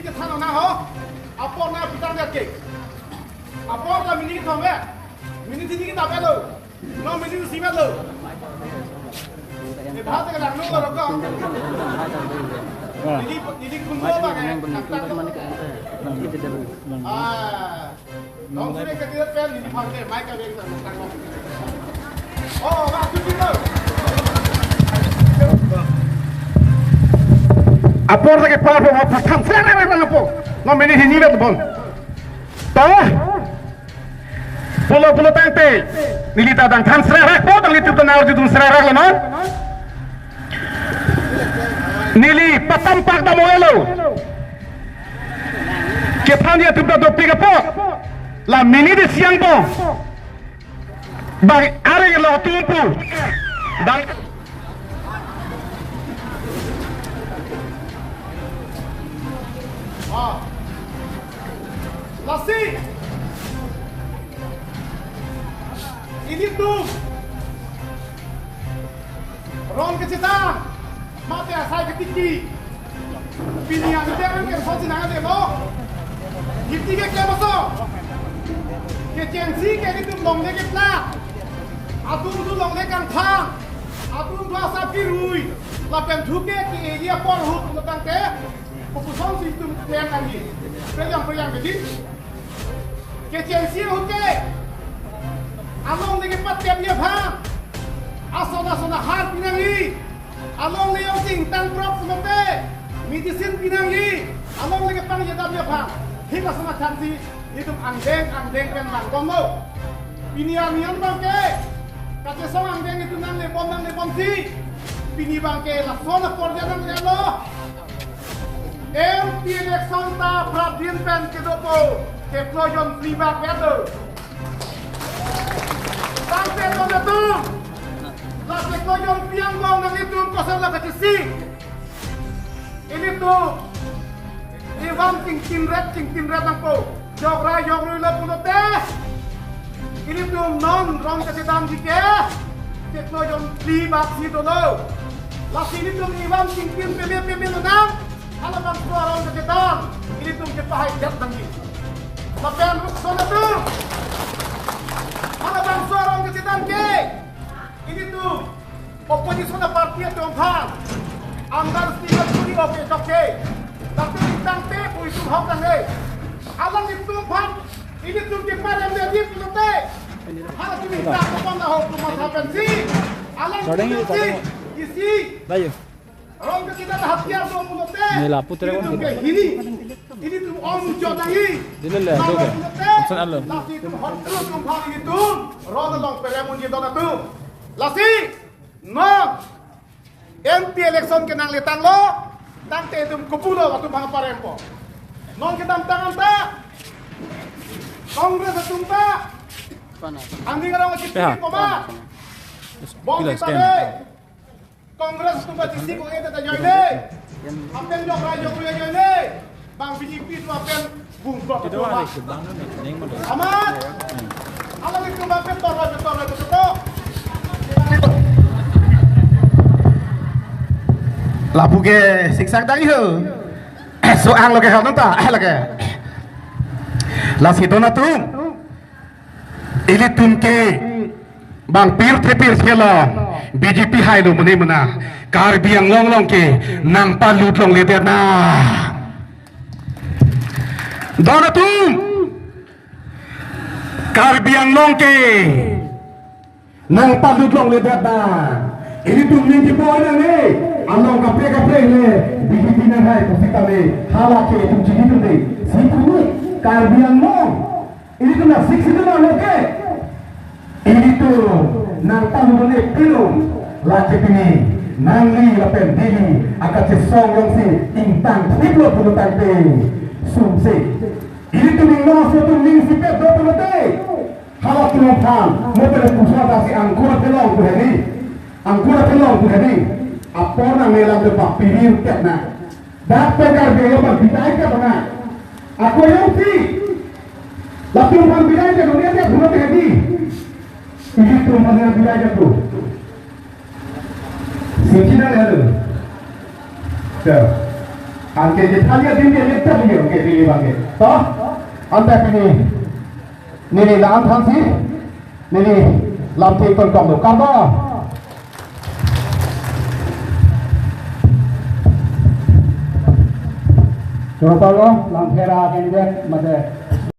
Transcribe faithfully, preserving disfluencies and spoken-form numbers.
Kethan nang ho. Apor nangpitang det ke. Apor ta minit kethom ve. Minit hini kita pelo. Non minit isi pelo. Ini bahasa ke lang nung lo ko. Ini, ini kunbo ba ke. Ah. Nong suri ke dia pen ini pakai mic ka beng tang tang. Oh, ba tu tu. Apor lagi pa pa pa tham sera ra ra po. Non minit hini vet bon. To. Pulo pulo tangte. Neli ta dang than sera ra po, dang nelitum ta nang arjudun sera ra lo non. Neli patam pak dam oi lo. Kethan ya atum ta dopik apot. La minit isi angbong. Bang are lo atum pu. Bang. Ah. Lasi. Ilitum. Ron kechethan, mate asai ketiki. Pini angdeng ke so chinang ade lo. Ketiki ke maso. Kechengsi ke ilitum longle kepla. Atum tu longle kangthang. Atum tu asa pirui. Lapen thuke ke area apor ahut lo tangte. Kopuson si itum klem nangji. Prejang prejang jadi. Kechengsi ahut ke. Alongle kepatep aphan. Ason ason ahar pi nangji. Alongle jongsi ingtang prok pulote medicine pi nangji. Alongle kepangjedam aphan. Thik ason athan si itum angdeng angdeng pen bang bomlo. Pini arni an abang ke. Kachesong angdeng itum nangle bom nangle bomsi. Pini abang ke lason apor dia nanglelo. M P election ta prapjin pen kedo po, keklo jonphli bak kedo. Tangte don atum, la keklo jonphli angbong nanglitum koson la kachisi. Ilitum, ivan chingtinret chingtinret nangpo. Jokra jokrui lo pulote. Ilitum non ron kachethanji ke. Keklo jonphli bak si dolo. Lasi ilitum ivan chingtin peme peme lonang. Halabangso aron kachethan. Ilitum kepahai jat nangji. Lapen rukson atum. Halabangso aron kachethan ke. Ilitum. Opposition party atum aphan. Understatement kuri oke toke. Tapi tangte pu itum hok nangne. Alanglitum aphan. Ilitum ke parem de di pulote. Halatum ta kapan la hok tu masa pensi. Alanglitum si. Isi. Bayu. Ron kachethan hatiar do pulote. Nila putra ilitum ke hini. Ilitum om jot nangji. Dile le, mama oke. Pulote. Amsan alo. Lasi itum hot terus kumpal ilitum. Ron along peremun ji don atum. Lasi. Non. M P election ke nangletanglo, tangte itum kopulo atum bang parempo. Non kedamtang anta Congress atum ta. Angdeng arong chipi koma. Bom kita de. Congress atum ta chisi ko ete ta join de. Apen jokra jokrui join de. Bang B J P tu apen bungkot tu amat. Alanglitum apen toroi toroi tu tu. Lapu ke siksak dang iho. So-ang lo ke hal nonta, ah, lo ke. Lasi don atum. Ilitum ke bang pirthe pirthe lo B J P hailo mene mena Karbi Anglong along ke nangpalut longledet nang. Don atum Karbi Anglong ke nangpalut longledet nang. Ilitum ningje pon nangne. Along kaprek kaprek le B J P nanghai pusitame hala ke itum chini tum dei. Si kunu Karbi Anglong. Ilitum na six itu na loke. Ilitum nangpalut ne pilum. Lake pini nangli lapen Delhi akachesong jongsi ingtang thiplo pulo tangte sumse. Ilitum ingno so tum ningsipet do pulote. Halatum aphan mo pele pusa ta si angkur aphelong pu hedi. Angkur aphelong pu hedi. Apor nangnelam de papirir tet na. Dak pekar belo pa bidai ka bana. Ako jongsi. Latum aphan bidai ka dunia dia pulote hedi. Ilitum aphan bidai ka tu. Sinci nang ya tu. Ya. Anke je thali adim ke lekta liyo ke pini bangke. To? Anta pini neli la-an thansi neli lamthe tongtong do. Kardom. Choro palo, Langpher a-candidate mate